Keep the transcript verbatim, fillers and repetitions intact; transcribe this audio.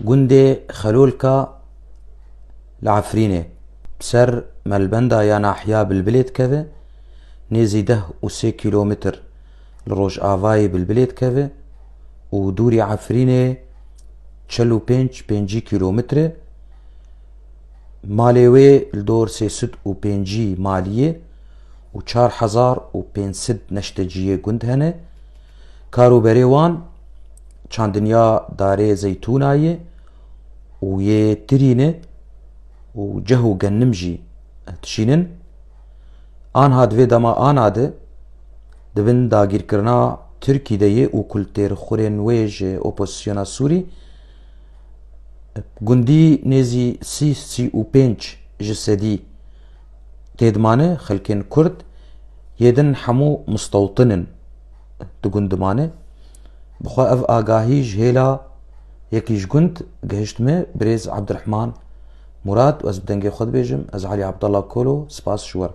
Gundê Xelolka li Efrînê bi ser melbenda ya nahiya Bilbilê dikeve, nêzî deh û sê kîlometr li rojavayê Bilbilê dikeve û dûrî Efrînê çil û pênc pêncî kîlometre. Malê wê li dor sê sed û pêncî maliyê û çar hezar û pênc sed neşteciyê gund hene. Kar û berê wan çandinya darê zeytûna ye û yê tirîne û ceh û gennim jî dişînin. Anha di vê dema ana de di bin dagîrkirina Tirkî de ye û ku li têrxurên wê ji opozisyona Sûrî gundî nêzî sî, sî û pênc ji sedî tê dimane, xelkên Kurd, yê din hemû mistewtin in di gund dimane. Bi xwe ev agahî ji hêla yekî ji gund gihişt me, birêz Abdurrahman Murad, û ez bi dengê xwe dibêjim, ez Elî Abdallah Kolo, spas ji we re.